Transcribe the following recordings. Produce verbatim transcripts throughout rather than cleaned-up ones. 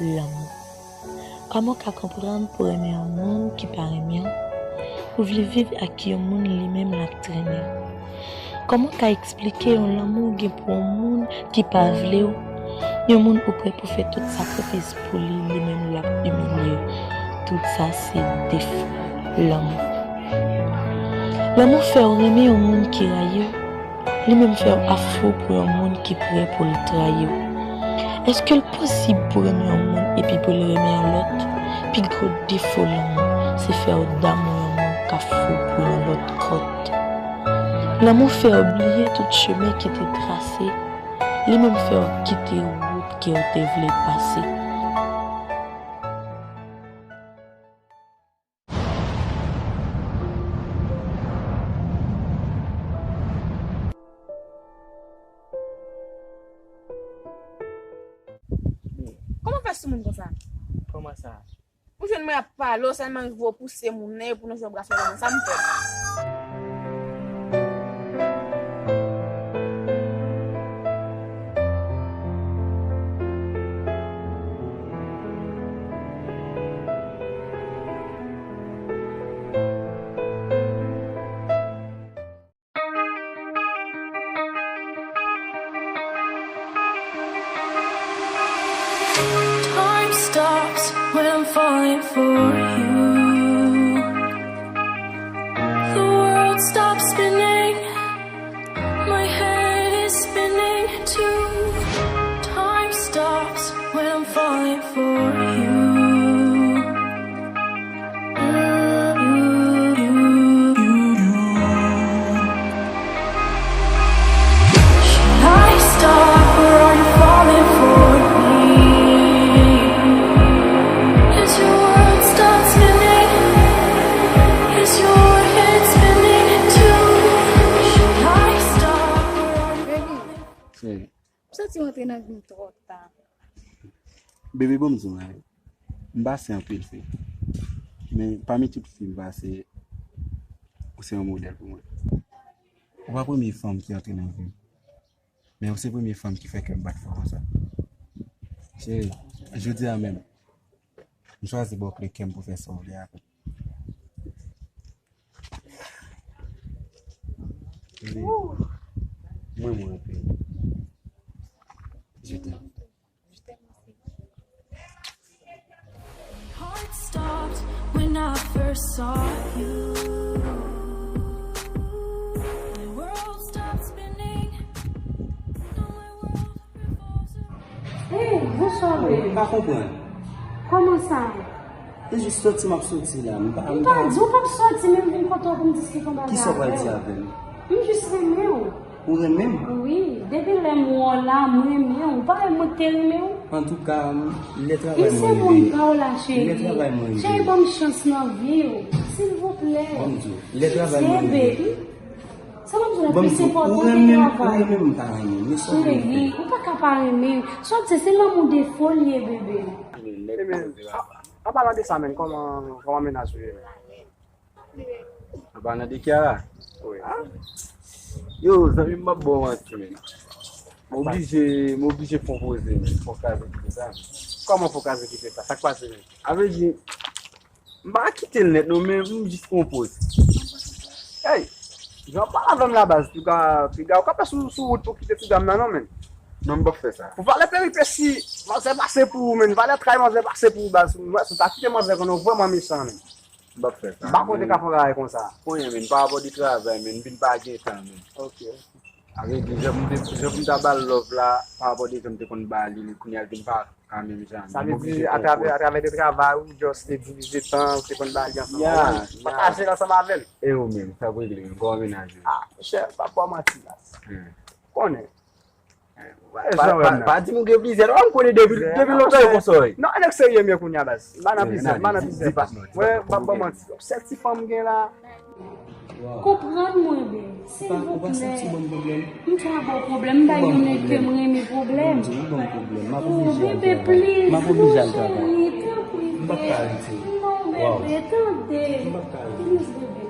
lanmou. Kòman w ka konprann pou renmen yon moun ki pa renmen w? Ou vle viv ak yon moun li menm l ap trennen w. Kòman w ka eksplike yon lanmou w gen pou yon moun ki pa vle w? Yon moun ou prè pou fè tout sakrifis pou li, li menm l ap imilye w. Tout sa se defo lanmou. Lanmou fè w renmen yon moun ki rayi w. Li menm fè w ap fou pou yon moun ki prè pou l trayi w. Èske l posib pou renmen yon moun epi pou l renmen yon lòt? Pi gwo defo lanmou, se fè w damou yon moun k ap fou pou yon lòt kòt. Lanmou fè w bliye tout chemen ki te trase, li menm fè w kite wout ke w te vle pase. Kòman fè sou moun konsa? Kòman sa? Ou jwenn mwen ap pale, ou sèlman rive w pouse moun nan, epi w nan jwe bras mwen konsa, m fè. Time stops when I'm falling for you. The world stops spinning. My head is spinning too. Time stops when I'm falling for you. Should I stop or are you falling for me? Is your world stop spinning? Is your head spinning too? Should I stop or are you falling for me? Baby. M santi w antre nan vi m twò ta. Bebe, ban m di w, hein, m pase anpil fi. Men pami tout fi m pase, ou se yon modèl pou mwen. Ou pa premye fanm ki antre nan vi m. Men ou se premye fanm ki fè kè m bat fò konsa. Cheri, jodi a menm, m chwazi ba w kle kè m pou fè sa w vle avè m. Baby, m renmen w anpil. Je t'aime. Heart stopped when I first saw you. My world stopped spinning. Now my world revolves around. Hey, bonswa, baby. M pa konprann. Kòman sa? Se jis soti m ap soti la. M pa, m pa di w p ap soti, men m vin kote w pou m diskite yon bagay avè w. Kisa w pral di avè m? M jis renmen w. Ou renmen m? Wi, depi lè m wè w la, m renmen w. Ou pa wè mwen te renmen w? Antouka, lè travay mwen rive. M se moun pa w la, cheri. Lè travay mwen rive. Cheri, ban m chans nan vi w, silvouplè. Ban m di w, lè travay mwen rive. Sa m ap di w la, plis enpòtan ke travay. Ou renmen m, ou renmen m, m pa renmen m. Men sa w vle fè. Cheri, ou pa ka pa renmen m. Sa w di, se lanmou defo l ye, bebe. An palan de sa, menn, kòman, kòman mennaj ou ye, menn? An palan de Kiara? Wi. Yo, zanmi m, m ap ba w manti, menn. M oblije, m oblije fè yon poze, menn. Fò w kraze kite sa. Kòman fò w kraze kite sa? Sa k pase, menn? A vle di, m pa kite l nèt, non, men m jis fè yon poze. Hey, jan w ap pale avè m la, baz, piga, piga, ou ka pè sou, sou wout pou kite ti dam nan, non, menn. Non, m p ap fè sa. Pou valè peripesi, manzè pase pou ou, menn. Valè tray manzè pase pou ou, baz. Mwen, si w ta kite manzè, konnen w vrèman mechan, menn. M p ap fè sa. M pa konte ka fè yon bagay konsa. Konnen, menn, pa rapò de travay, menn, m vin pa gen tan, menn. Ok. A vle di, jan m te, jan pou m ta ba l love la, pa rapò de jan m te konn ba li, men kounye a l vin pa ka menm jan. Sa vle di, atravè, atravè de travay, ou just te divize tan, ou te konn ba li ansanm. Ya, ya. Pataje l ansanm avè l. E ou menm, sa pou regle, menn, kòman mennaj ou? Ah, monchè, m p ap ba w manti la. Hmm. Konnen. Pa, pa, pa di m ou gen plizyè, non, m konnen depi, depi lontan yo konsa w ye. Non, nèg serye m ye kounye a, baz. M pa nan plizyè, m pa nan plizyè. Mwen, m p ap ba w manti. Yon sèl ti fanm m gen la. Konprann mwen byen, silvouplè. M pa ba w pwoblèm, m bay yon nèg ke m renmen pwoblèm. Oh, bebe, please, non, cheri, tanpri, bebe. Non, bebe, tande. Please, bebe.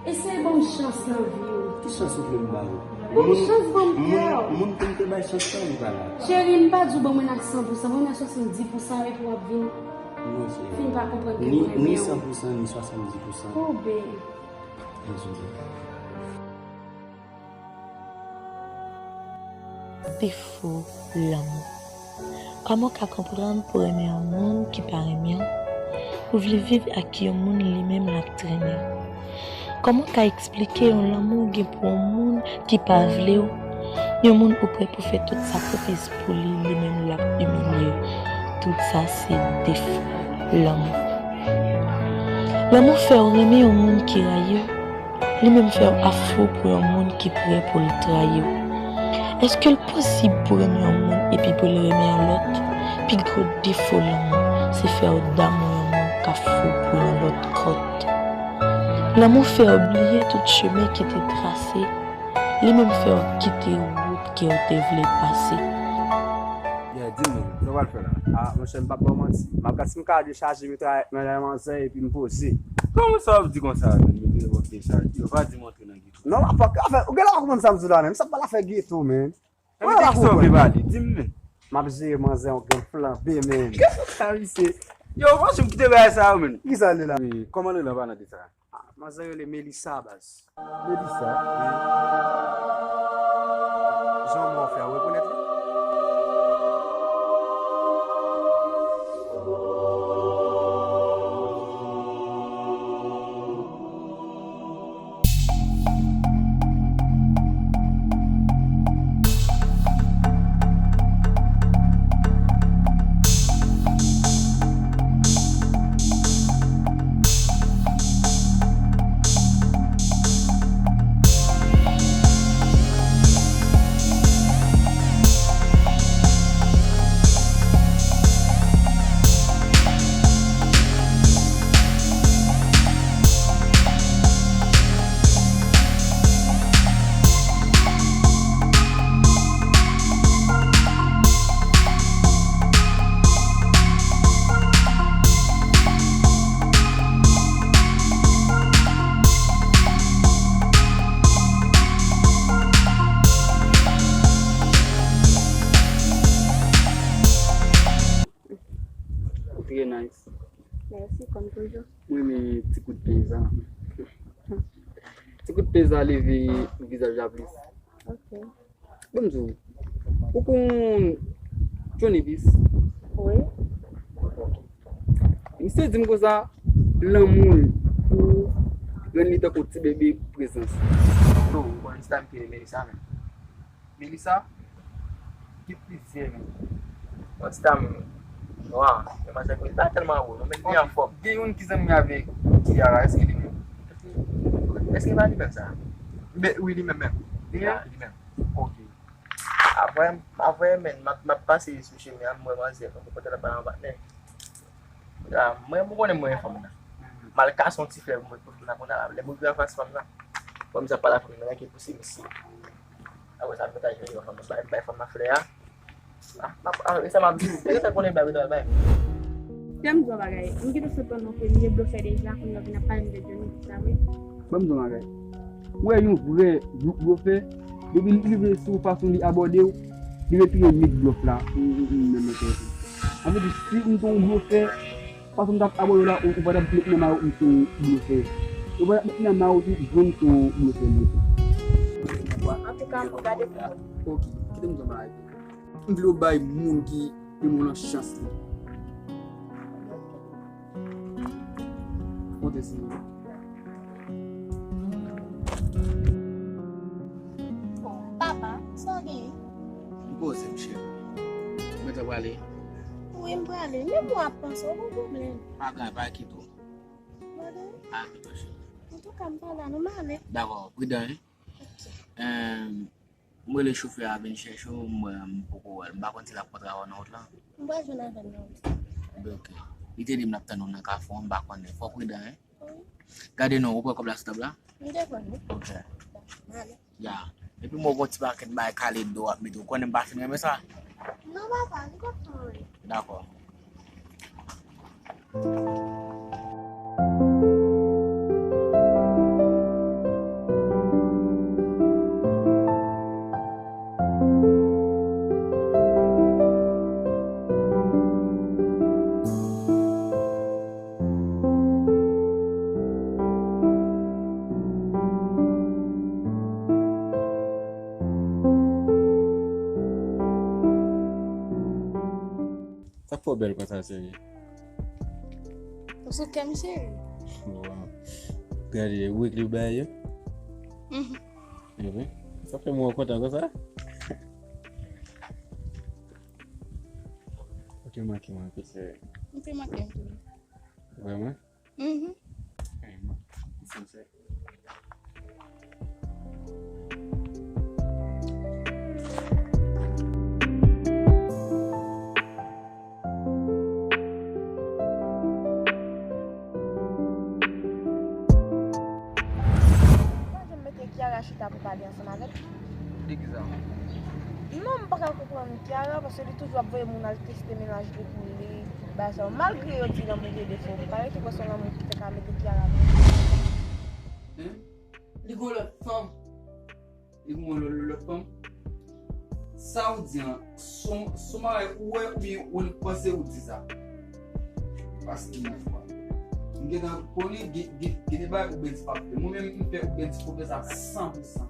Eseye ban m chans nan vi w. Ki chans ou vle m ba ou? Bon, chans ban m kè w. Moun pou m te bay chans lan, li pa la. Cheri, m pa di w ban mwen nan san pou san, ban mwen nan swasanndis pou san epi w ap vin fin pa konprann ke m renmen w. Ni san pou san, ni swasanndis pou san. Koube. Dezole. Defo lanmou. Kòman w ka konprann pou w renmen yon moun ki pa renmen w? Ou vle viv ak yon moun li menm l ap trennen w. Kòman w ka eksplike yon lanmou w gen pou yon moun ki pa vle w? Yon moun ou prè pou fè tout sakrifis pou li, li menm l ap imilye w. Tout sa se defo lanmou. Lanmou fè w renmen yon moun ki rayi w. Li menm fè w ap fou pou yon moun ki prè pou l trayi w. Èske l posib pou w renmen yon moun epi pou l renmen yon lòt? Pi gwo defo lanmou, se fè w damou yon moun k ap fou pou yon lòt kòt. Lanmou fè w bliye tout chemen ki te trase, li menm fè w kite wout ke w te vle pase. Yeah, di m non, sa w pral fè la? Ah, monchè, m p ap ba w manti. M ap gad si m ka dechaje metrayèt nan men manzè epi m poze. Kòman sa w ap di konsa, menn? Mete w ap dechaje. Yo pa di m antre nan geto. Non, m ap, anfen, ou genlè pa konprann sa m di w la, menn. Sa pa afè geto, menn. Ou genlè pa konprann. Sa w vle pale? Di m, menn. M ap jere manzè yon grenn flanbe, menn. Kisa sa, misye? Yo, franchman, kite bagay sa yo, menn. Kisa l ye la? Wi, kòman l rele an palan de sa? Ah, manzè rele Melissa, baz. Melissa? Wi. Jan w fè, w rekonèt li? Ou trè nice. Mèsi, kòm toujou. Mwen renmen ti kout pye sa. Ti kout pye sa leve vizaj la plis. Ok. Ban m di w, ou konn Johnny Bis? Wi. Ok. Misye di m konsa, lanmou l pou ou rann li tankou ti bebe prezans. Bro, ou konn Stan ki rele Melissa, menn. Melissa? Gen plizyè, menn. Yon ti dam nwa, men manzè konn li pa tèlman wo, non, men li anfòm. Gen youn ki zanmi avèk Kiara, èske li menm? Èske pa li menm sa? Wi, li menm menm. Li menm? Li menm. Ok. Apre, apre, menn, m ap, m ap pase sou chemen an, m wè manzè, m ap kontan nan pa yon patnè. Mwen, mwen konnen mwen renmen fanm nan. M al kase yon ti flè pou mwen, pou fanm nan, kounye a la, lè mwen vin anfas fanm nan, fanm sa pale ak fanm nan, ki pouse misye. Apre sa, mwen ta jwenn yon fanm nan, bay, bay fanm nan flè a. Ah, m ap, ah, e sa m ap di w, e sa konnen bay, bay, bay. Kite m di w yon bagay, m gentan sot ban nou premye blofè deja, kounye a w vin ap pale m de Johnny, sa vre? Ban m di w yon bagay. Ou wè yon vrè blofè, depi li rive sou fason li abòde w, li retire mit blòf la, ou, ou, ou menm nan tèt ou. Sa vle di, si m te yon blofè, fason m t ap abòde w la, ou, ou pa t ap met nan may ou m se yon blofè. Ou pa t ap met nan may ou tou, jwenn se yon blofè m ye tou. Antouka, m gade pou ou. Ok, kite m di w bagay. M vle w bay moun ki renmen w lan chans li. Konte sou mwen. Papa, sa w genyen? M poze m, cheri. Ou gentan prale? Wi, m prale. Menm w ap panse, w gon pwoblèm. Pa gen, pa kite w. Pa gen? Pa kite w, cheri. Antouka, m pa la, non, m ale. Dakò, pridan, wi. Ok. Em, M rele chofè a vin chèche w, m, m poko wè l. M pa konn si l ap kontre avè w nan wout lan. M pral jwenn avè l nan wout lan. Oke. Li te di m l ap tann ou nan kafou an, m pa konnen. Fò w pridan, en. Wi. Gade non, ou pran kòb la sou tab la? M te pran l, wi. Oke. M ale. Ya. Epi mwen gon ti pakèt bagay kale do w ap mete, ou konnen m pa fin renmen sa. Non, papa, li p ap fè anyen. Dakò. Fò bèl konsa, serye. Ou sou kè m, cheri. Bon, gade, ou ekri bagay yo? Mhm. Epi, sa fè mwen kontan konsa. Ou te manke mwen anpil, serye. M te manke m tou. Vrèman? Mhm. Vrèman. Sensè. Pa janm mete Kiara chita pou pale ansanm avè l. Li kisa? Non, m pa ka konprann Kiara paske li toujou ap voye moun al teste mennaj li pou li. Bagay sa yo. Malgre yo di lanmou gen defo, m pa rete kwè se yon lanmou ki te ka mete Kiara. Hein? Li gon lòt fanm. Li gon lòt, lòt fanm. Sa ou di an, son, son bagay ou wè oubyen ou panse ou di sa? Paske mwen fwa. M gentan konnen gen, gen, gen de bagay ou byen di pa fè. Mwen menm m fè ou byen di fò fè sa san pou san.